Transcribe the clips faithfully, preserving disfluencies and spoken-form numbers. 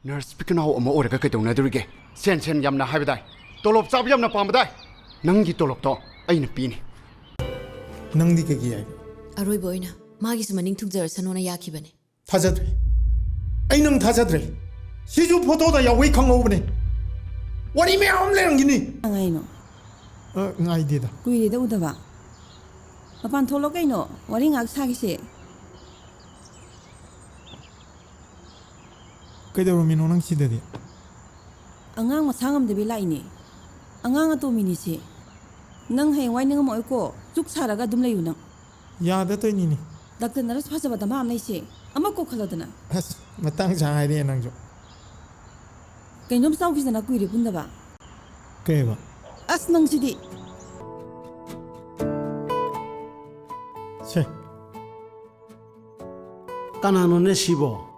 Nurse ꯄꯤꯛꯅꯥꯎ ꯑꯃ ꯑꯣꯏꯔꯒ ꯀꯩꯗꯧꯅꯗꯣꯔꯤꯒꯦ? ꯁꯦꯟ, ꯁꯦꯟ ꯌꯥꯝꯅ ꯍꯥꯏꯕꯗꯥꯏ? ꯇꯣꯂꯣꯞ ꯆꯥꯕ ꯌꯥꯝꯅ ꯄꯥꯝꯕꯗꯥꯏ? ꯅꯪꯒꯤ ꯇꯣꯂꯣꯞꯇꯣ ꯑꯩꯅ ꯄꯤꯅꯤ꯫ ꯅꯪꯗꯤ ꯀꯩꯒꯤ ꯌꯥꯏꯕ? ꯑꯔꯣꯏꯕ ꯑꯣꯏꯅ ꯃꯥꯒꯤꯁꯨ ꯃꯅꯤꯡ ꯊꯨꯡꯖꯔꯁꯅꯨꯅ ꯌꯥꯈꯤꯕꯅꯦ꯫ ꯊꯥꯖꯗ꯭ꯔꯦ꯫ ꯑꯩ ꯅꯪ ꯊꯥꯖꯗ꯭ꯔꯦ꯫ ꯁꯤꯁꯨ ꯐꯣꯇꯣꯗ ꯌꯥꯎꯕꯩ ꯈꯪꯍꯧꯕꯅꯦ꯫ ꯋꯥꯔꯤ ꯃꯌꯥꯝ ꯑꯃ ꯂꯩꯔꯝꯒꯤꯅꯤ꯫ ꯀꯅꯥꯅꯣ? ꯑ, ꯉꯥꯏꯗꯦꯗ꯫ ꯀꯨꯏꯔꯦꯗ ꯎꯗꯕ꯫ ꯃꯄꯥꯟ ꯊꯣꯛꯂꯣ ꯀꯩꯅꯣ, ꯋꯥꯔꯤ ꯉꯥꯏꯍꯥꯛ ꯁꯥꯈꯤꯁꯦ꯫ ꯀꯩꯗꯧꯔꯝꯃꯤꯅꯣ ꯅꯪ ꯁꯤꯗꯗꯤ? ꯑꯉꯥꯡ ꯃꯁꯥ ꯉꯝꯗꯕꯤ ꯂꯥꯛꯏꯅꯦ꯫ ꯑꯉꯥꯡ ꯑꯇꯣꯝꯕꯤꯅꯤꯁꯦ꯫ ꯅꯪ ꯍꯌꯦꯡꯋꯥꯏ ꯅꯤꯡꯉꯝꯃꯛꯑꯣꯏꯀꯣ꯫ ꯆꯨꯛ ꯁꯥꯔꯒ ꯑꯗꯨꯝ ꯂꯩꯌꯨ ꯅꯪ꯫ ꯌꯥꯗ ꯇꯧꯔꯤꯅꯤꯅꯦ꯫ ꯗꯥꯛꯇꯔ ꯅꯔꯁ ꯐꯖꯕ ꯗꯃꯥ ꯑꯃ ꯂꯩꯁꯦ꯫ ꯑꯃ ꯀꯧꯈꯠꯂꯣꯗꯅ꯫ ꯑꯁ, ꯃꯇꯥꯡ ꯆꯥ ꯍꯥꯏꯔꯛꯑꯦ ꯅꯪꯁꯨ꯫ ꯀꯩꯅꯣꯝ ꯆꯥꯎꯈꯤꯗꯅ ꯀꯨꯏꯔꯦ ꯄꯨꯟꯗꯕ꯫ ꯀꯩꯕ? ꯑꯁ, ꯅꯪꯁꯤꯗꯤ꯫ ꯁꯦ꯫ ꯀꯅꯥꯅꯣꯅꯦ ꯁꯤꯕꯣ?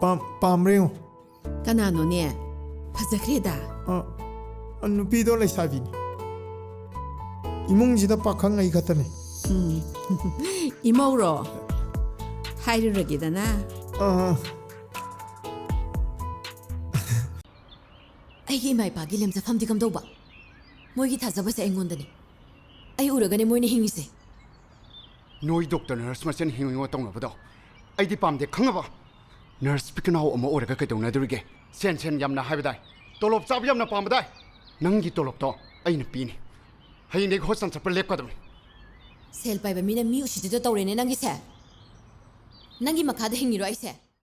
ꯄꯥꯝ-, ꯄꯥꯝꯕ꯭ꯔꯥ ꯌꯦꯡꯉꯨ꯫ ꯀꯅꯥꯅꯣꯅꯦ? ꯐꯖꯈ꯭ꯔꯦꯗ꯫ ꯑ, ꯑ, ꯅꯨꯄꯤꯗꯣ ꯂꯩꯁꯥꯕꯤꯅꯤ꯫ ꯏꯃꯨꯡꯁꯤꯗ ꯄꯥꯈꯪ ꯑꯩ ꯈꯛꯇꯅꯤ꯫ ꯎꯝ꯫ ꯏꯃꯧꯔꯣ? ꯍꯥꯏꯔꯨꯔꯒꯦꯗꯅ꯫ ꯑ꯫ ꯑꯩꯒꯤ ꯏꯃꯥ ꯏꯄꯥꯒꯤ ꯂꯦꯝꯖꯐꯝꯗꯤ ꯀꯝꯗꯧꯕ? ꯃꯣꯏꯒꯤ ꯊꯥꯖꯕꯁꯦ ꯑꯩꯉꯣꯟꯗꯅꯤ꯫ ꯑꯩ ꯎꯔꯒꯅꯦ ꯃꯣꯏꯅ ꯍꯤꯡꯉꯤꯁꯦ꯫ ꯅꯣꯏ ꯗꯣꯛꯇꯔ ꯅꯔꯁ ꯃꯁꯦꯟ ꯍꯤꯡꯉꯣ ꯇꯧꯅꯕꯗꯣ ꯑꯩꯗꯤ ꯄꯥꯝꯗꯦ, ꯈꯪꯉꯕ? ꯅꯔꯁ ꯄꯤꯛꯅꯥꯎ ꯑꯃ ꯑꯣꯏꯔꯒ ꯀꯩꯗꯧꯅꯗꯣꯔꯤꯒꯦ? ꯁꯦꯟ, ꯁꯦꯟ ꯌꯥꯝꯅ ꯍꯥꯏꯕꯗꯥꯏ? ꯇꯣꯂꯣꯞ ꯆꯥꯕ ꯌꯥꯝꯅ ꯄꯥꯝꯕꯗꯥꯏ? ꯅꯪꯒꯤ ꯇꯣꯂꯣꯞꯇꯣ ꯑꯩꯅ ꯄꯤꯅꯤ꯫ ꯍꯌꯦꯡꯗꯒꯤ ꯍꯣꯁꯇꯥꯜ ꯆꯠꯄ ꯂꯦꯞꯀꯗꯕꯅꯤ꯫ ꯁꯦꯜ ꯄꯥꯏꯕ ꯃꯤꯅ ꯃꯤ ꯎꯁꯤꯠꯇꯗ ꯇꯧꯔꯦꯅꯦ ꯅꯪꯒꯤꯁꯦ꯫ ꯅꯪꯒꯤ ꯃꯈꯥꯗ ꯍꯤꯡꯉꯤꯔꯣ ꯑꯩꯁꯦ?